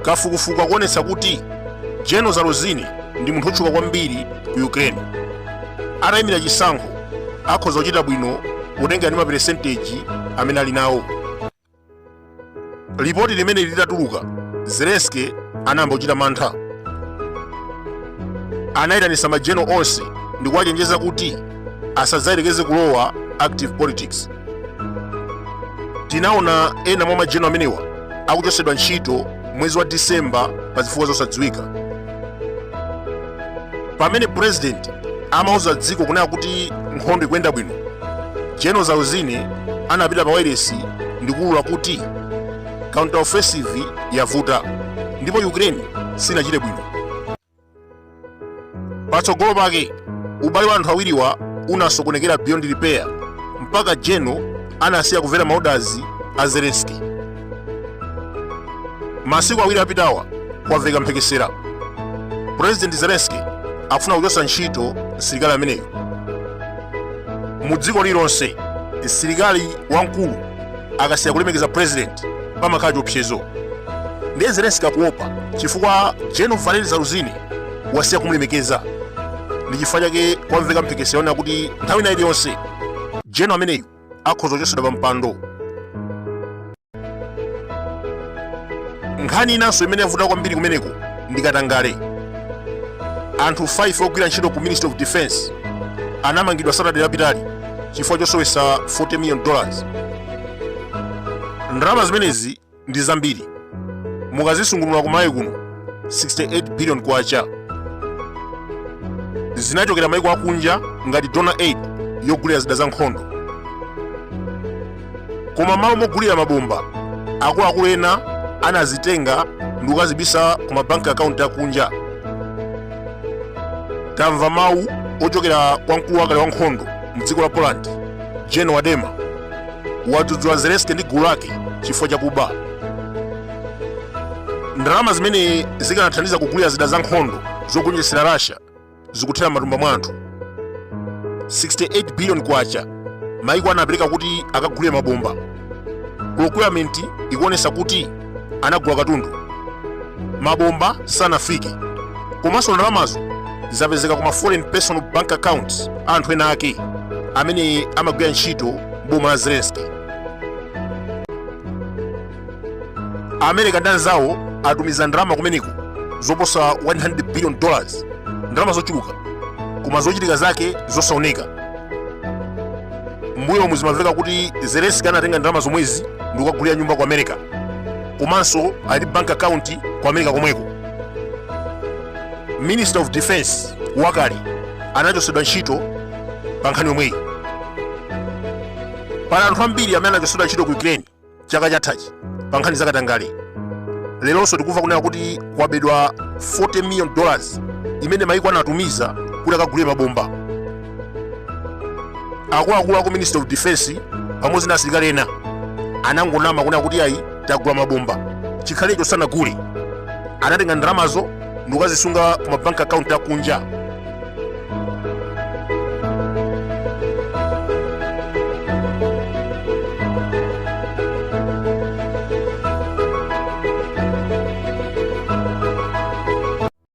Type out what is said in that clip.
Kafukufuku akuonetsa kuti General Zaluzhny ndi munthu otchuka kwambiri ku Ukraine. Atayimira chisankho akhoza kuchita bwino potengera ndi maperesenteji amene ali nawo. Lipoti limene litatuluka, Zelensky anayamba kuchita mantha. Anayitanitsa majeno onse ndi kuwachenjeza kuti asadzayerekeze kulowa active politics. Tinaona ena mwa majeno amenewa akuchotsedwa ntchito mwezi wa Disemba pa zifukwa zosadziwika. Pamene president amauza dziko kunena kuti nkhondo ikuyenda bwino, General Zaluzhny anapita pa wailesi ndi kuulula kuti counter-offensive yavuta ndipo Ukraine sinachite bwino. Patsogolo pake, ubale wa anthu awiriwa unasokonekera beyond repair mpaka General anasiya kumvera maodazi a Zelensky. Masiku 2 apitawa kwamveka mphekesera. President Zelensky akufuna kuchotsa ntchito msilikali ameneyo. Mu dziko lililonse, msilikali wamkulu akasiya kulemekeza president pamakhala chiopsezo. Ndiye Zelensky akuopa chifukwa General Valery Zaluzhny wasiya kumulemekeza. Ndi chifukwa chake kwamveka mphekesera yonena kuti nthawi ina iliyonse General ameneyu akhoza kuchotsedwa pa mpando. Nkhani inanso imene yavuta kwambiri kumeneko ndi katangale. Anthu 5 ogwira ntchito ku Ministry of Defense anamangidwa Saturday lapitali chifukwa chosowetsa 40 million dollars. Ndalama zimenezi ndi zambiri, mukazisungunula ku Malawi kuno 68 billion kwacha. Zinachokera maiko akunja ngati donor aid yogulira zida za nkhondo. Koma malo mogulira mabomba, akuluakulu ena anazitenga ndi kukazibisa ku mabanki akaunti akunja. Tamva mawu ochokera kwa mkulu wakale wa nkhondo mdziko la Poland, General Wadema, wadzudzula Zelensky ndi gulu lake chifukwa chakuba ndalama zimene zikanathandiza kugulira zida za nkhondo zogonjetsera Russia. Zikuthera m'matumba mwa anthu. 68 billion kwacha maiko anapereka kuti akagulire mabomba. Procurement ikuonesa kuti anagula katundu, mabomba sanafike, komanso ndalamazo zapezeka kuma foreign personal bank accounts a anthu ena ake amene amagwira ntchito boma la Zelensky. America ndi anzawo atumiza ndalama kumeneko zoposa 100 billion dollars, ndalama zochuluka, koma zochitika zake zosaoneka. Mbuyomu zimamveka kuti Zelensky anatenga ndalama zomwezi ndi kukagulira nyumba ku America, komanso ali bank account ku America komweko. Minister of Defense wakale anachotsedwa ntchito pa nkhani yomweyi. Pali anthu ambiri amene anachotsedwa ntchito ku Ukraine chaka chathachi pa nkhani zakatangale. Leronso tikumva kunena kuti kwabedwa 40 million dollars imene maiko anatumiza kuti akagulire mabomba. Akuluakulu aku Ministry of Defense pamodzi ndi asilikali ena anangonama kunena kuti ayi, tagula mabomba, chikhalecho sanagule. Anatenga ndalamazo ndikukazisunga ku mabank account akunja.